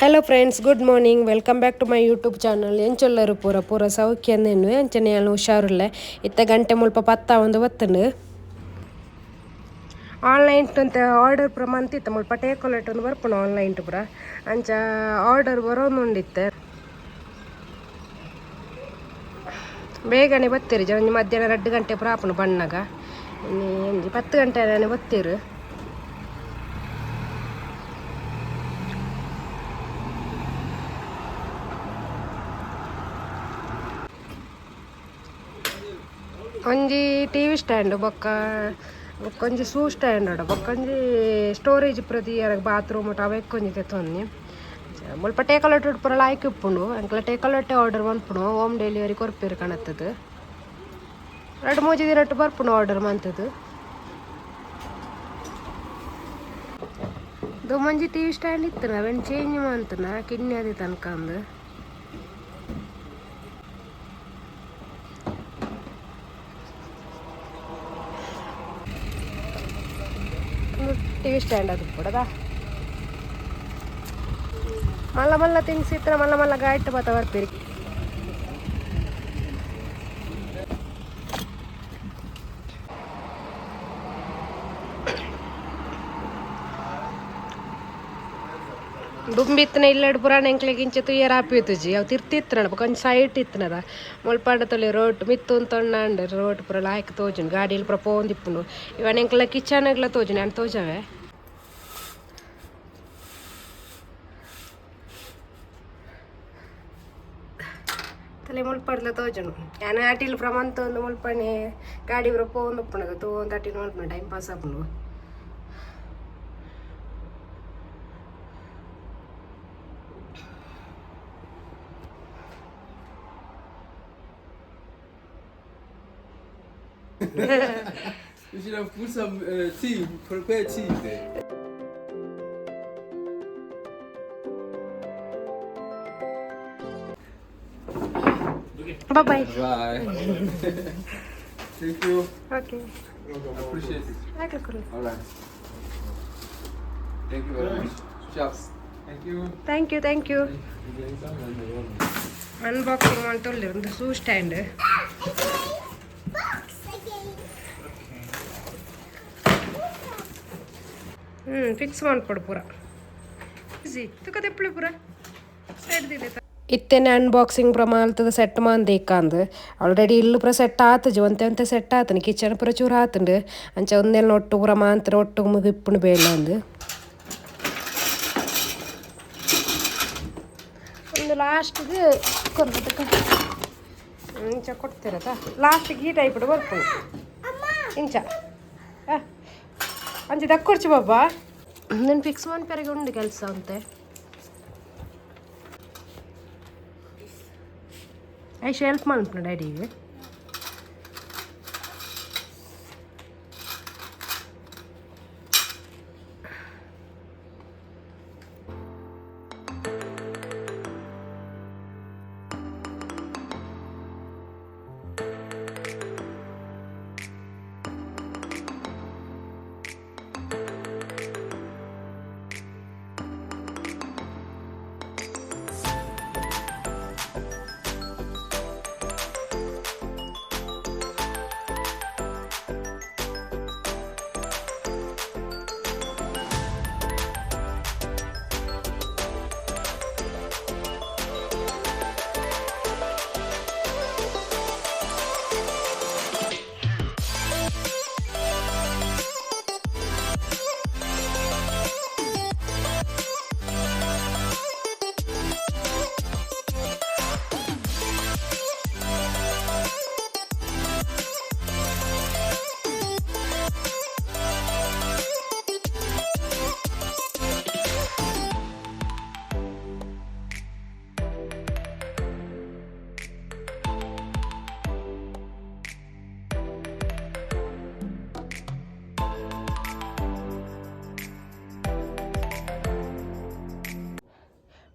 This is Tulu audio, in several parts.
Hello friends, good morning, welcome back to my YouTube channel. ಎಂಚೊಲ್ಲರು ಪೂರ ಪೂರ ಸೌಖ್ಯಂದೇನು ಅಂಚನೆ ಹುಷಾರುಲ್ಲೆ. ಇತ್ತ ಗಂಟೆ ಮುಲ್ಪ ಪತ್ತ ಒಂದು ಬತ್ತುಂಡು. ಆನ್ಲೈನ್ ಅಂತ ಆರ್ಡರ್ ಪೂರ ಮಂತಿತ್ತ ಮುಲ್ಪ ಟೇಕೊಲೆಟ್ ಒಂದು ಬರ್ಪುಂಡು ಆನ್ಲೈನ್ ಪೂರ ಅಂಚ ಆರ್ಡರ್ ಬರೋನುಂಡಿತ್ತೆ. ಬೇಗನೆ ಬತ್ತೀರಿ, ಒಂಜಿ ಮಧ್ಯಾಹ್ನ 2 ಗಂಟೆ ಪೂರ ಆಪುಂಡು ಬಣ್ಣಗ. ಒಂಜಿ 10 ಗಂಟೆ ಬತ್ತೀರು. ಒಂಜಿ ಟಿವಿ ಸ್ಟ್ಯಾಂಡ್ ಬೊಕ್ಕ ಬೊಕ್ಕೊಂಜಿ ಶೂ ಸ್ಟ್ಯಾಂಡ್ ಉಂಡು, ಬೊಕ್ಕೊಂಜಿ ಸ್ಟೋರೇಜ್ ಪ್ರತಿ ಬಾತ್ರೂಮ್ ಅವೆಕ್ಕೊಂಜಿ ತೆತ್ತೊಂದು. ಮುಲ್ಪ ಟೇಕಲೊಟ್ಟು ಪೂರ ಲಾಯ್ಕ್ ಉಪ್ಪುಂಡು. ಅಂಕಲ ಟೇಕಲೊಟ್ಟೆ ಆರ್ಡರ್ ಮನ್ಪುಂಡು, ಹೋಮ್ ಡೆಲಿವರಿ ಕೊರ್ಪೆರ್ ಕಣತ್ತದು. 2-3 ದಿನಟ್ಟು ಬರ್ಪುಂಡು ಆರ್ಡರ್ ಮಂತದು. ಒಂಜಿ ಟಿವಿ ಸ್ಟ್ಯಾಂಡ್ ಇತ್ತು, ಅವೆನ್ ಚೇಂಜ್ ಮಂತುನ ಕಿನ್ನಿ ಅದಿ ತನಕ ಅಂದು. ಟಿವಿ ಸ್ಟ್ಯಾಂಡ್ ಅದು ಕೊಡದ. ಮಲ್ಲ ಮಲ್ಲ ಥಿಂಗ್ಸ್ ಇತ್ರ ಮಲ್ಲ ಮಲ್ಲ ಗಾಯ್ಟ್ ಬತ್ತ ಬರ್ಪೇರಿ. ದುಂಬಿತ್ತನ ಇಲ್ಲಡ್ ಪುರಾಣ ಎಂಕ್ಲೆಗ್ ಇಂಚ ತುಯ್ಯರ ಆಪಿತ್ತುಜಿ ಅವು ತಿರ್ತಿತ್ತನ ಕೊಂಚ ಸೈಟ್ ಇತ್ತನದ. ಮುಲ್ಪಾಂಡ ತೊಲೆ ರೋಡ್ ಮಿತ್ತು ತೊಂಡಾಂಡ್ ರೋಡ್ ಪೂರ ಲಾಯ್ಕ್ ತೋಜುಂಡು, ಗಾಡಿಲ್ ಪೂರ ಪೋವೊಂದಿಪ್ಪುಂಡು. ಇವನ್ ಎಂಕ್ಲ ಕಿಚನ್ಗ್ಲ ತೋಜುಂಡು, ಯಾನ್ ತೋಜವೆ. ತಲೆ ಮುಲ್ಪಡ್ಲ ತೋಜುಂಡು. ಯಾನ್ ಆಟಿಲ್ ಪೂರ ಮಂತೊಂದು ಮುಲ್ಪನೆ ಗಾಡಿ ಪೂರ ಪೋವೊಂದುಪ್ಪುಂಡು, ತೂವೊಂದು ಅಟಿಲ್ ಮಲ್ಪುಂಡು, ಟೈಮ್ ಪಾಸ್ ಆಪುಂಡು. You should have put some tea, prepare tea there. Bye bye. Bye. Thank you. Okay. Appreciate it. All right. Thank you very much. Ciao. Thank you. Thank you, thank you. Unboxing ಮಂತೊಲ್ಲೆರ್ shoe stand. Fix ಮನ್ಪೊಡು ಪೂರ. ಈಸಿ ತುಕ ತೆಪ್ಪಳೆ ಪೂರ ಸೈಡ್ ದಿಲೆ. ಇತ್ತೆನೆ ಅನ್ಬಾಕ್ಸಿಂಗ್ ಪೂರ ಮಲ್ತದ ಸೆಟ್ ಮಂದಿಕ್ಕಾಂದು. ಆಲ್ರೆಡಿ ಇಲ್ಲು ಪೂರ ಸೆಟ್ ಆತುಜಿ, ಒಂತೆ ಒಂತೆ ಸೆಟ್ ಆತುಂಡು. ಕಿಚನ್ ಪೂರ ಚೂರು ಆತುಂಡು. ಅಂಚ ಒಂದೆಲ್ಲ ಒಟ್ಟು ಪೂರ ಮಾಂತ್ರ ಒಟ್ಟು ಮುಗಿಪ್ಪುಂಡು ಬೇಲ ಅಂದು. ಒಂದು ಲಾಸ್ಟ್ಗೆ ಕೊರ್ಬದಕ್ಕ ಇಂಚ ಕೊಡ್ತಿರತ್ತ. ಲಾಸ್ಟಿಗೆ ಈ ಟೈಪ್ ಬರ್ಪುಂಡು ಇಂಚ. ಅಂಚ ದಕ್ಕೊರ್ಚು ಬಾಬಾ, నేను ಫಿಕ್ಸ್ ಮನ್ಪೆರೆಗೆ ಉಂಡು ಕೆಲಸ ಅಂತೆ. ಐಶ್ ಹೆಲ್ಪ್ ಮನ್ಪುಂಡು ಡ್ಯಾಡಿಗೆ.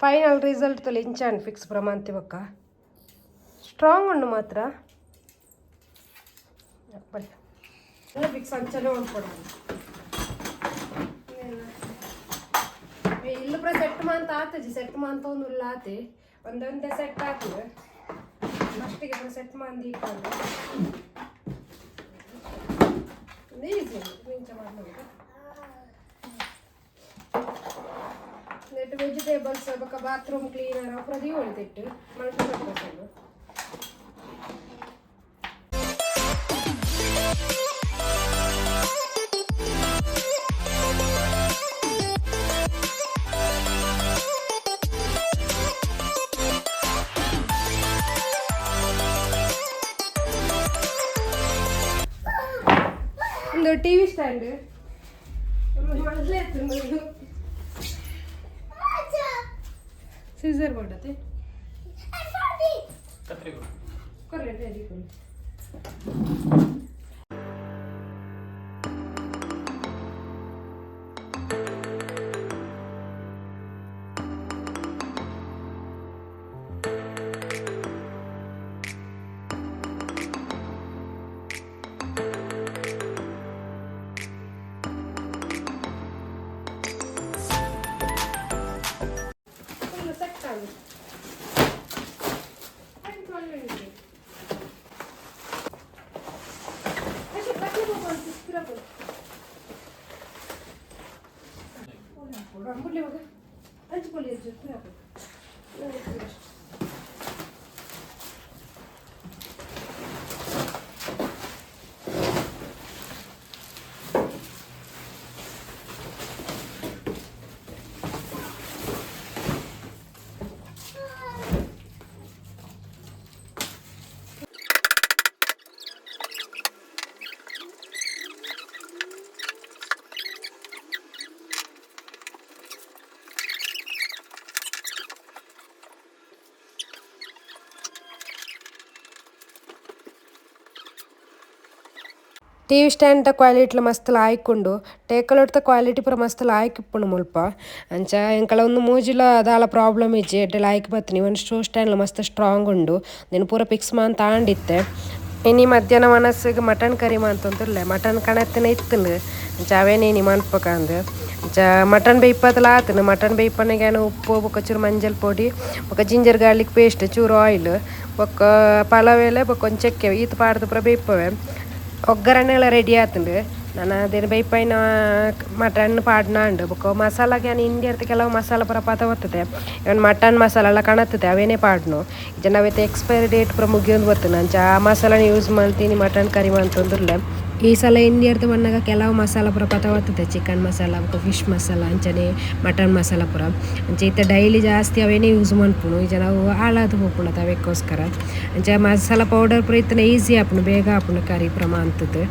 ಫೈನಲ್ ರಿಸಲ್ಟ್ ತಲೆ ಇಂಚಾನ್ ಫಿಕ್ಸ್ ಪ್ರಮಾಂತಿ ಬೊಕ್ಕ ಸ್ಟ್ರಾಂಗ್ ಉಂಡು ಮಾತ್ರ. ಬನ್ನಿ ಫಿಕ್ಸ್ ಅಂಚನೆ ಮನ್ಪೊಡು. ಇಲ್ಲು ಪೂರ ಸೆಟ್ ಮಾಂತ ಆತಜಿ, ಸೆಟ್ ಮಾಂತ ಒಂದು ಆತೆ ಒಂದೊಂದೇ ಸೆಟ್ ಆತದೆ. ಫಸ್ಟಿಗೆ ಪೂರ ಸೆಟ್ ಮಂದಿ ಇಟ್ಕೊಂಡು ಈಸಿ ಮಿಂಚ ಮಾಡ್ಲಿಕ್ಕೆ. ನೆಟ್ ವೆಜಿಟೇಬಲ್ಸ್ ಬೊಕ್ಕ ಬಾತ್ರೂಮ್ ಕ್ಲೀನರ್ ಅವು ಪ್ರತಿ ಒಳಿತಿಟ್ಟು ಮಲ್ಟಿಪರ್ಪಸ್. ಒಂದು ಟಿವಿ ಸ್ಟ್ಯಾಂಡ್ ಮೊದಲೇ. ಸೀಸರ್ ಕೊಟ್ಟತೆ. ಕೊರ್ರೆ ರೆಡಿ ಕೊಡಿ. ಫುಲ್ ಸೆಟ್ ಆಗಿ ಆಯ್ತು, ಒಳ್ಳೆ ಇದೆ. ಅಷ್ಟೇ, ಕಟ್ಟಿ ಹೋಗ್ಬೋದು, ಸ್ಥಿರ. ಅಂಬುಡ್ಲಿ ಮಗ ಹಂಚ್ಕೊಳ್ಳಿ ಜೊತೆ. ಟಿವಿ ಸ್ಟ್ಯಾಂಡ್ ಕ್ವಾಲಿಟಿಲ ಮಸ್ತ್ ಲಾಯ್ಕ್ ಉಂಡು. ಟೇಕಲೋಡ್ತ ಕ್ವಾಲಿಟಿ ಪೂರ ಮಸ್ತ್ ಲಾಯ್ಕ್ ಇಪ್ಪುಂಡು ಮುಲ್ಪ. ಅಂಚ ಎಂಕಲ ಒಂದು ಮೂಜಿಲ ದಾಲ ಪ್ರಾಬ್ಲಮ್ ಇಜ್ಜಿ, ಎಡ್ಡೆ ಲಾಯ್ಕ್ ಬತ್ತಿನಿ. ಒಂದು ಶೂ ಸ್ಟ್ಯಾಂಡ್ಲ ಮಸ್ತ್ ಸ್ಟ್ರಾಂಗ್ ಉಂಡು. ನೆನ್ ಪೂರ ಫಿಕ್ಸ್ ಮಾಂತ ಆಂಡಿತ್ತೆ. ಇನಿ ಮಧ್ಯಾಹ್ನ ವನಸ್ಸಿಗೆ ಮಟನ್ ಕರಿ ಮಂತೊಂದುಲ್ಲೆ. ಮಟನ್ ಕಣತ್ತಿನ ಇತ್ತುಂಡು. ಅಂಚ ಅವೇನೇ ಇನಿ ಮನ್ಪಕಂದು. ಅಂಚ ಮಟನ್ ಬೇಯ್ಪದಲ ಆತನು. ಮಟನ್ ಬೇಯ್ಪನಿಗೆ ಉಪ್ಪು ಬೊಕ್ಕ ಚೂರು ಮಂಜಲ್ ಪೊಡಿ ಬೊಕ್ಕ ಜಿಂಜರ್ ಗಾರ್ಲಿಕ್ ಪೇಸ್ಟ್, ಚೂರು ಆಯಿಲ್ ಬೊಕ್ಕ ಪಲಾವ್ ಎಲೆ ಬೊಕ್ಕ ಒಂಜಿ ಚಕ್ಕೆ ಈತ್ ಪಾಡ್ದು ಪೂರ ಬೇಯ್ಪವೆ. ಒಗ್ಗರಣೆ ರೆಡಿ ಆತುಂಡು. ನಾನು ಅದೇನು ಬೇಯ್ಪಾಯಿನ ಮಟನ್ ಪಾಡ್ನಾಂಡು. ಬೊಕ್ಕ ಮಸಾಲಾಗೆ ಯಾನ್ ಇಂಡಿಯರ್ತ ಕೆಲವು ಮಸಾಲ ಪೂರ ಪತ ಬರ್ತದೆ. ಇವನ್ ಮಟನ್ ಮಸಾಲ ಎಲ್ಲ ಕಾಣತ್ತದೆ, ಅವೇನೇ ಪಾಡ್ನು. ಜನ ಅವೆತ ಎಕ್ಸ್ಪೈರಿ ಡೇಟ್ ಪೂರ ಮುಗಿಯೊಂದು ಬರ್ತದೆ. ಅಂಚ ಆ ಮಸಾಲನ ಯೂಸ್ ಮಲ್ತೀನಿ ಮಟನ್ ಕರಿ ಮಂತೊಂದುಲ್ಲೆ. ಈ ಸಲ ಇಂಡಿಯರ್ತ ಬನ್ನಗ ಕೆಲವು ಮಸಾಲ ಪೂರ ಪತ ಬರ್ತದೆ, ಚಿಕನ್ ಮಸಾಲ ಬೊಕ್ಕ ಫಿಶ್ ಮಸಾಲ, ಅಂಚನೆ ಮಟನ್ ಮಸಾಲ ಪೂರ. ಅಂಚ ಇತ್ತೆ ಡೈಲಿ ಜಾಸ್ತಿ ಅವೇನೇ ಯೂಸ್ ಮನ್ಪುನು. ಈ ಜನ ಅವು ಹಾಳಾದ್ ಪೋಪುಂಡು ಅವೆಕ್ಕೋಸ್ಕರ. ಅಂಚ ಮಸಾಲ ಪೌಡರ್ ಪೂರ ಇತ್ತನೆ ಈಸಿ ಆಪುಂಡು, ಬೇಗ ಆಪುಂಡು ಕರಿ ಪೂರ ಮಂತುದು.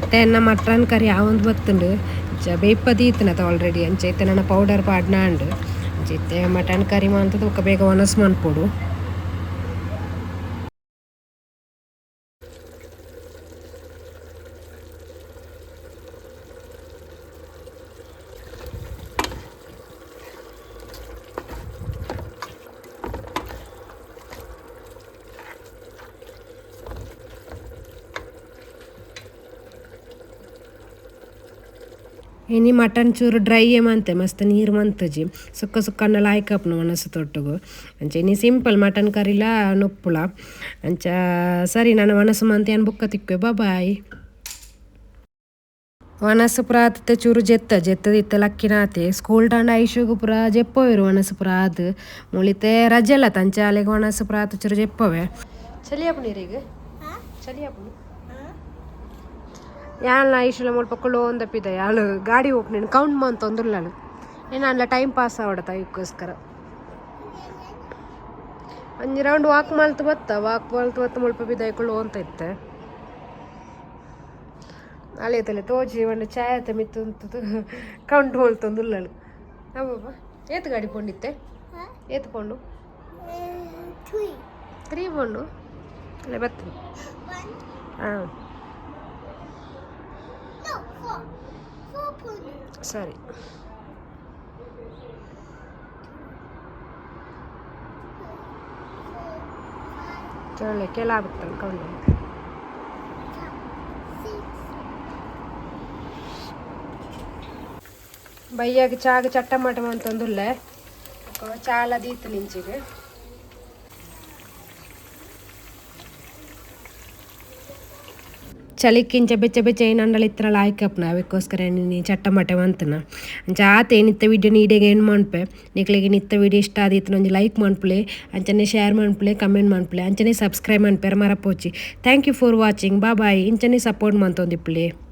ಇತ್ತೆ ಎನ್ನ ಮಟನ್ ಕರಿ ಆವೊಂದು ಬತ್ತುಂಡು. ಅಂಚ ಬೇಯ್ಪದೀತ್ನತ ಆಲ್ರೆಡಿ. ಅಂಚ ಇತ್ತೆ ನನ್ನ ಪೌಡರ್ ಪಾಡ್ನಾಂಡು. ಅಂಚ ಇತ್ತೆ ಮಟನ್ ಕರಿ ಮಂತುದು ಬೊಕ್ಕ ಬೇಗ ಒಣಸ್ ಮನ್ಪೊಡು. ಇನಿ ಮಟನ್ ಚೂರು ಡ್ರೈ ಮಂತೆ, ಮಸ್ತ್ ನೀರು ಮಂತುಜಿ. ಸುಕ್ಕ ಸುಕ್ಕನ್ನ ಲಾಯ್ಕ್ ಆಪುಂಡು ಒಣಸು ತೊಟ್ಟುಗು. ಅಂಚ ಇನಿ ಸಿಂಪಲ್ ಮಟನ್ ಕರಿಲ ನುಪ್ಪುಲ. ಅಂಚ ಸರಿ, ನಾನು ಒಣಸು ಮಂತೆ ಯಾನ್ ಬೊಕ್ಕ ತಿಕ್ಕುವೆ. ಬಾಯ್. ಒಣಸು ಪೂರ ಆತತೆ. ಚೂರು ಜೆತ್ತ ಜೆತ್ತದ ಇತ್ತೆ ಲಕ್ಕಿನಾತೆ. ಸ್ಕೂಲ್ ಟಾಂಡ ಐಶುಗು ಪೂರ ಜೆಪ್ಪವೇರು ಒಣಸು ಪೂರ ಆದ್. ಮುಳಿತೆ ರಜೆಲ್ಲ ತಂಚ ಅಲೆಗ್ ಒಣಸು ಪೂರ ಆತು, ಚೂರು ಜೆಪ್ಪವೆ. ಚಳಿ ಆಪುಂಡು ಇರೆಗ್? ಚಳಿ ಆಪುಂಡು. ಯಾನ್ಲ ಐಶುಲ ಮುಲ್ಪ ಕುಳ್ಳೊಂದ ಪಿದ ಯಾಳು ಗಾಡಿ ಹೋಗ್ನೇನು ಕೌಂಟ್ ಮಂತೊಂದುಲ್ಲಳು. ಏನಾನ್ಲ ಟೈಮ್ ಪಾಸ್ ಆವಡತ ಐಕ್ಕೋಸ್ಕರ. ಒಂಜಿ ರೌಂಡ್ ವಾಕ್ ಮಲ್ತ್ ಬತ್ತ, ವಾಕ್ ಮಲ್ತ್ ಬತ್ತ ಮುಲ್ಪ ಪಿದಾಯಿ ಕುಳ್ಳೊಂತ ಇತ್ತೆ. ಅಲೇತಲೆ ತೋಜಿ ಒಂದು ಚಾಯತ ಮಿತ್ತು ಉಂತುದು ಕೌಂಟ್ ಮಲ್ತೊಂದುಲ್ಲಳು. ಅಬ್ಬಬ್ಬ, ಏತ್ ಗಾಡಿ ಪೋಂಡಿತ್ತೆ? ಏತ್ ಪೋಂಡು? Three. Three ಪೋಂಡು ಅಲ್ಲೇ ಬತ್ತು. One. ಹಾಂ. No, four. Four pony. ಸರಿ. ಚೊಳ್ಳೆ ಕೆಲ ಆಗುತ್ತಲ್ಲ ಕೌಂಟ್. Six. ಬಯ್ಯಾಗ ಚಾಗ ಚಟ್ಟಮಟ ಮಂತೊಂದುಲ್ಲೆ. ಚಾಲ ದೀತು ನಿಂಚಿಗೆ. ಚಳಿಕ್ಕಿಂಚ ಬೆಚ್ಚ ಬೆಚ್ಚ ಏನಂಡಲ ಇತ್ತನ ಲಾಯ್ಕಪ್ನ ಅವೆಕ್ಕೋಸ್ಕರ ನೀ ಚಟ್ಟಮಟೆ ಮಂತನ. ಅಂಚ ಆತೆ ನಿತ್ತ ವಿಡಿಯೋ ನೀಡೆಗೆ ಏನು ಮನ್ಪೆ. ನಿಕ್ಲೆಗೆ ನಿತ್ತ ವಿಡಿಯೋ ಇಷ್ಟ ಆದಿತ್ತು ಒಂಜಿ ಲೈಕ್ ಮನ್ಪುಲೆ, ಅಂಚನೆ ಶೇರ್ ಮನ್ಪುಲೆ, ಕಮೆಂಟ್ ಮನ್ಪುಲೆ, ಅಂಚನೆ ಸಬ್ಸ್ಕ್ರೈಬ್ ಮನ್ಪೆರ್ ಮರಪೋಚಿ. Thank you for watching, bye bye. ಇಂಚನೆ ಸಪೋರ್ಟ್ ಮಂತೊಂದಿಪ್ಪುಲೆ.